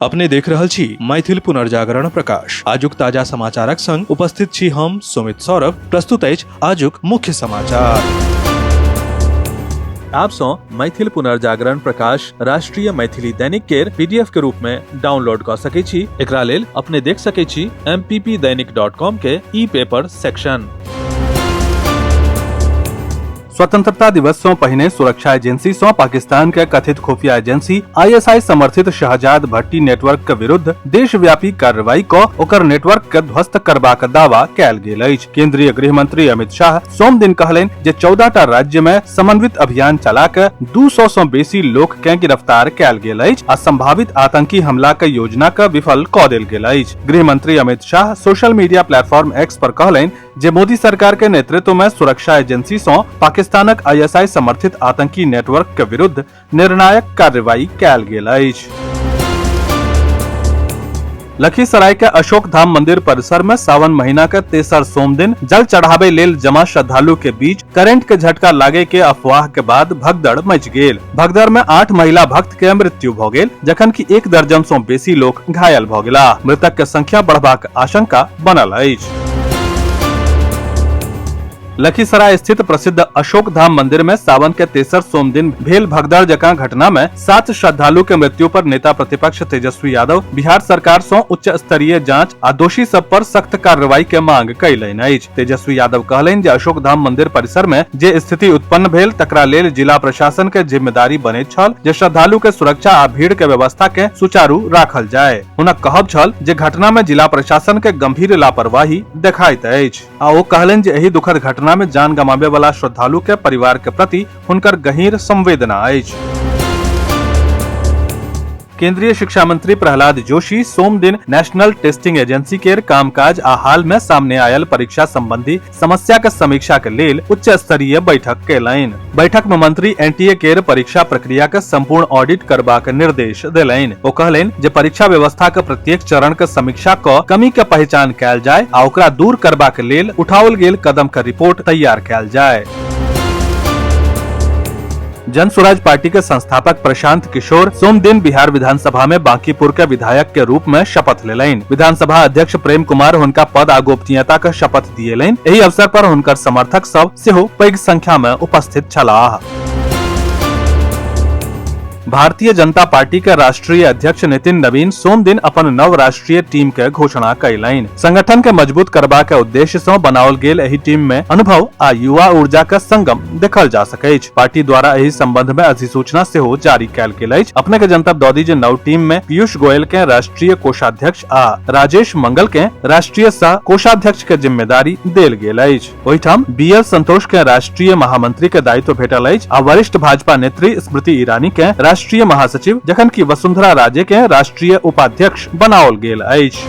अपने देख रहल छी मैथिल पुनर्जागरण प्रकाश। आजुक ताजा समाचारक संग उपस्थित छी हम सुमित सौरभ। प्रस्तुत अछि आजुक मुख्य समाचार। आप सँ मैथिल पुनर्जागरण प्रकाश राष्ट्रीय मैथिली दैनिक केर पीडीएफ के रूप में डाउनलोड कऽ सकै छी। एकरा लेल अपने देख सकै छी mppdainik.com के ई पेपर सेक्शन। स्वतंत्रता दिवस सँ पहिने सुरक्षा एजेंसी सँ पाकिस्तान के कथित खुफिया एजेंसी आईएसआई समर्थित शहजाद भट्टी नेटवर्क के विरुद्ध देशव्यापी कार्रवाई क ओकर नेटवर्क के ध्वस्त करबाक दावा कयल गेल अछि। केंद्रीय गृह मंत्री अमित शाह सोम दिन कहलनि जे 14 टा राज्य में समन्वित अभियान चला के 200 सँ बेसी लोक के गिरफ्तार कयल गेल अछि आ संभावित आतंकी हमला के योजना के विफल क देल गेल अछि। गृह मंत्री Amit Shah social media platform X पर कहलनि जे मोदी सरकार के नेतृत्व में सुरक्षा एजेंसी सँ पाकिस्तानक आईएसआई समर्थित आतंकी नेटवर्क के विरुद्ध निर्णायक कार्रवाई कयल गेल अछि। लखीसराय के अशोक धाम मंदिर परिसर में सावन महीना के तेसर सोम दिन जल चढ़ावे लेल जमा श्रद्धालु के बीच करंट के झटका लागे के अफवाह के बाद भगदड़ मच गेल। भगदड़ में 8 महिला भक्त के मृत्यु भ गेल, जखन कि 1 दर्जन सँ बेसी लोक घायल भ गेला। मृतक के संख्या बढ़बाक आशंका बनल अछि। लखीसराय स्थित प्रसिद्ध अशोक धाम मंदिर में सावन के तेसर सोम दिन भेल भगदड़ जकां घटना में 7 श्रद्धालु के मृत्यु पर नेता प्रतिपक्ष तेजस्वी यादव बिहार सरकार सँ उच्च स्तरीय जांच आ दोषी सब पर सख्त कार्रवाई के मांग कयलनि अछि। तेजस्वी यादव कहलनि जे अशोक धाम मंदिर परिसर में जे स्थिति उत्पन्न भेल तकरा लेल जिला प्रशासन के जिम्मेदारी बनैत छल जे श्रद्धालु के सुरक्षा आ भीड़ के व्यवस्था के सुचारू राखल जाय। हुनक कहब छल जे घटना में जिला प्रशासन के गंभीर लापरवाही देखाइत अछि आ ओ कहलनि जे एहि दुखद घटना में जान गमाबे वाला श्रद्धालु के परिवार के प्रति हुनकर गहीर संवेदना अछि। केंद्रीय शिक्षा मंत्री प्रहलाद जोशी सोम दिन नेशनल टेस्टिंग एजेंसी केर कामकाज आ हाल में सामने आयल परीक्षा संबंधी समस्या के समीक्षा के लेल उच्च स्तरीय बैठक केलनि। बैठक में मंत्री एनटीए केर परीक्षा प्रक्रिया के संपूर्ण ऑडिट करबाक निर्देश देलनि। ओ कहलनि जे परीक्षा व्यवस्था के प्रत्येक चरण के समीक्षा क कमी के पहचान कयल जाय आ ओकरा दूर करबाक लेल उठाओल गेल कदम के रिपोर्ट तैयार कयल जाय। जन स्वराज पार्टी के संस्थापक प्रशांत किशोर सोम दिन बिहार विधानसभा में बांकीपुर के विधायक के रूप में शपथ लेलनि। विधानसभा अध्यक्ष प्रेम कुमार हुनका पद आ गोपनीयता के शपथ दिएलनि। एहि अवसर पर हुनकर समर्थक सब सेहो पैघ संख्या में उपस्थित छलाह। भारतीय जनता पार्टी के राष्ट्रीय अध्यक्ष नितिन नवीन सोम दिन अपन नव राष्ट्रीय टीम के घोषणा कयलनि। संगठन के मजबूत करबा के उद्देश्य सँ बनाओल गेल एहि टीम में अनुभव आ युवा ऊर्जा के संगम देखल जा सकैछ। पार्टी द्वारा एहि संबंध में अधिसूचना सेहो जारी कयल गेल अछि। अपने के जनतब दऽ दी जे नव टीम में पीयूष गोयल के राष्ट्रीय कोषाध्यक्ष आ राजेश मंगल के राष्ट्रीय सह कोषाध्यक्ष के जिम्मेदारी देल गेल अछि। ओहिठाम बी एल संतोष के राष्ट्रीय महामंत्री के दायित्व भेटल अछि आ वरिष्ठ भाजपा नेत्री स्मृति ईरानी के राष्ट्रीय महासचिव, जखन कि वसुंधरा राजे के राष्ट्रीय उपाध्यक्ष बनाओल गेल अछि।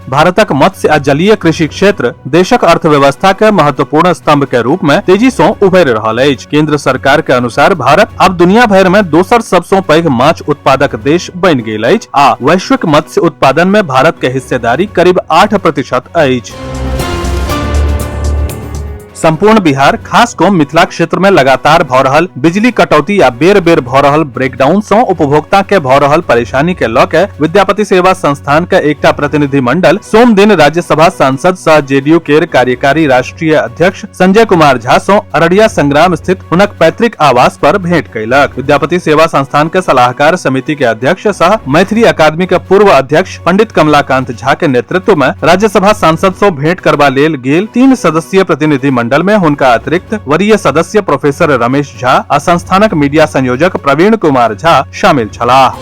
भारतक मत्स्य आ जलीय कृषि क्षेत्र देशक अर्थव्यवस्था के महत्वपूर्ण स्तंभ के रूप में तेजी सँ उभरि रहल अछि। केंद्र सरकार के अनुसार भारत अब दुनिया भरि में दोसर सबसँ पैघ माछ उत्पादक देश बनि गेल अछि आ वैश्विक मत्स्य उत्पादन में भारत के हिस्सेदारी करीब 8% अछि। संपूर्ण बिहार खास कऽ मिथिला क्षेत्र में लगातार भऽ रहल बिजली कटौती आ बेर बेर भऽ रहल ब्रेकडाउन सँ उपभोक्ता के भऽ रहल परेशानी के लऽ के विद्यापति सेवा संस्थान के एकटा प्रतिनिधि मंडल सोम दिन राज्यसभा सांसद सह जेडीयू केर कार्यकारी राष्ट्रीय अध्यक्ष संजय कुमार झा सँ अररिया संग्राम स्थित हुनक पैतृक आवास पर भेंट कयलक। विद्यापति सेवा संस्थान के सलाहकार समिति के अध्यक्ष सह मैथिली अकादमी के पूर्व अध्यक्ष पंडित कमलाकांत झा के नेतृत्व में राज्यसभा सांसद सँ भेंट करबा लेल गेल 3 सदस्यीय प्रतिनिधि मंडल में हुनका अतिरिक्त वरीय सदस्य प्रोफेसर रमेश झा आ संस्थानक मीडिया संयोजक प्रवीण कुमार झा शामिल छलाह।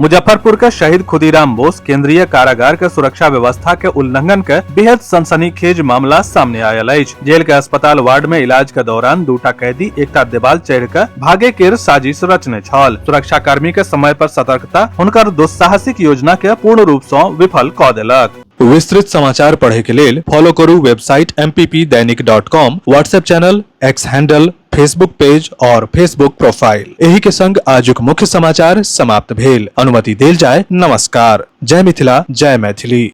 मुजफ्फरपुर के शहीद खुदीराम बोस केंद्रीय कारागार के सुरक्षा व्यवस्था के उल्लंघन के बेहद सनसनीखेज मामला सामने आयल अछि। जेल के अस्पताल वार्ड में इलाज के दौरान दूटा कैदी एकटा देवाल चढ़ि के भागे केर साजिश रचने छल। सुरक्षा कर्मी के समय पर सतर्कता हुनकर दुस्साहसिक योजना के पूर्ण रूप सँ विफल क देलक। विस्तृत समाचार पढ़े के लेल फॉलो करू website mppdainik.com, WhatsApp channel, X handle, Facebook page और फेसबुक प्रोफाइल। एही के संग आजुक मुख्य समाचार समाप्त भेल। अनुमति देल जाय। नमस्कार। जय मिथिला, जय मैथिली।